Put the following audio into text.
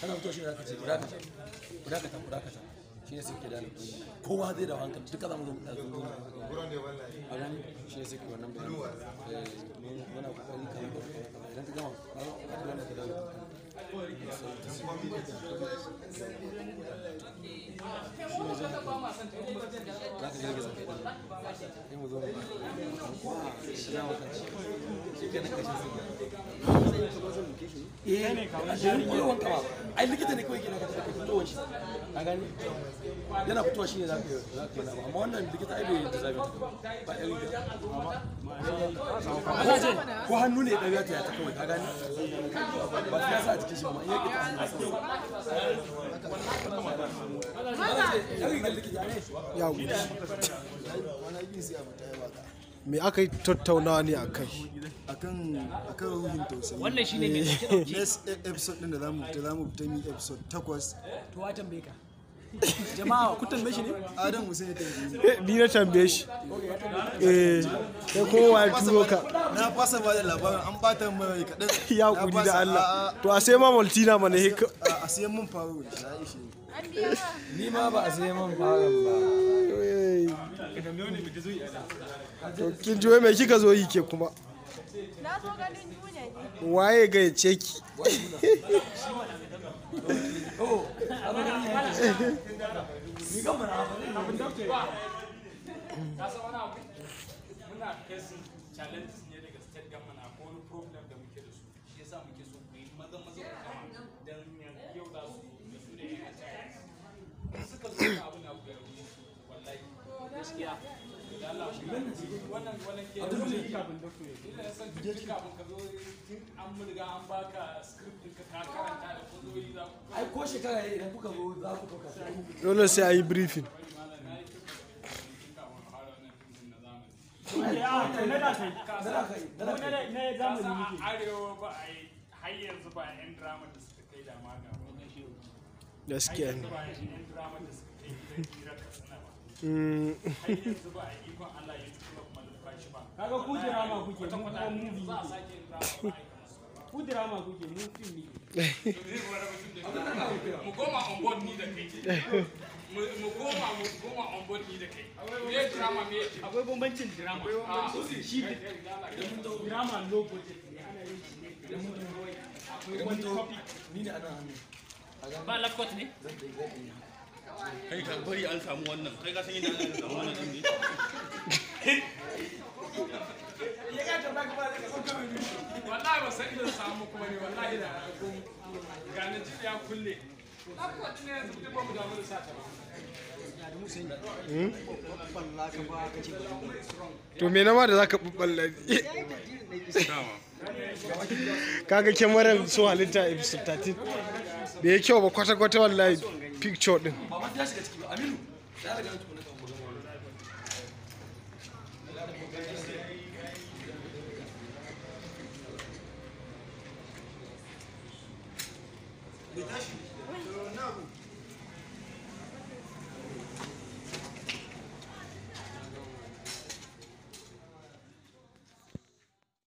Kana fitowa shi ne zaka ce ku dakata, ku dakata, ku dakata. Shi ne suke da kowa zai da hankali, duka za mu zo mu ɗazu zo. A gani shi ne suke wannan bayani. Muna kokari kaza kaza kaza, idan ka gama ka ga wannan ka dawo. Shi ne za ka girgiza kai ɗin, sai mu zo mu za mu kan shi kenan kashin sai. Eh, a shirin koyarwan kama ai likita ne kawai ke daga kai fitowar shi, ka gani yana fitowa shi ne za ka yi amma wannan likita ai bai deserve ba irin ko hannu ne ɗan ta ta kawai, ka gani ba su yasa a cikin shi ba ma in yake ta hannu. Ya gudu. Me aka yi tattaunawa ne a kai? Akan ruhin tausayi. Wannan shine mai dauke dauke. Next episode din da zamu fita, zamu fita mi episode 8. To wa tambaye ka? Jama'a ku tambaye shi ne? Adam Hussein ya tambaye Ni na tambaye shi. Eh, sai kowa ya turo ka. Na fasa ba da labarin, an bata mai kaɗan. Ya kudi da Allah. To a sai ma Maltina mana hika. A sai mun faru ya ishe. Ni ma ba a sai man faran ba. To kin ji wai me kika zo yi ke kuma? Na zo ganin Juna ne. Waye gayyace ki? Ka san wani abu, muna facing challenges ne daga state government, akwai wani problem da muke da su, shi yasa muke so ku yi maza maza ku gama, dan yau za su da su da NHIS in suka zo da abu na ku ya rushe wallahi Gaskiya. Da Allah wannan wannan ke ina san tun kafin ka zo, tun an riga an baka script ɗinka ka karanta da ko zo yi za ku Ai ko shekara ne idan kuka zo za ku ɗauka sai ku Dole sai a yi briefing. Arewa ba a yi har yanzu ba yan drama da suka kai da maga ba. Gaskiya ne. Ba a yan drama da suka kai gidan hira Katsina ba. Har yanzu ba a yi ikon Allah ya tura malumfashi ba. Kaga ku drama kuke, mu kuma movie. Za a sake yin drama ba a yi kamar su ba. Ku drama kuke, mu film ne. Mu koma on board ni da kai, mu koma on board ni da kai, me drama me? Akwai bambancin drama. Shi drama low budget ne, ana yin shi ne dan kawai akwai wani topic. Ni ne anan hannu. Ba lafkot ne? Kai ka bari an samu wannan, kai ka san yadda aka samu wannan din ne. Wallahi ba san inda samu kuma ne, wallahi da ga na ji ya kulle abubuwan ne yanzu duk ba mu damu da sata ba. To me na ma da zaka bubballa? Kaga kyamarar su halitta episode 13 bai yi kyau ba kwata-kwata wallahi, picture din. Ba ma ya shiga ciki ba, Aminu. Ya riga tukuna kan bugan wani.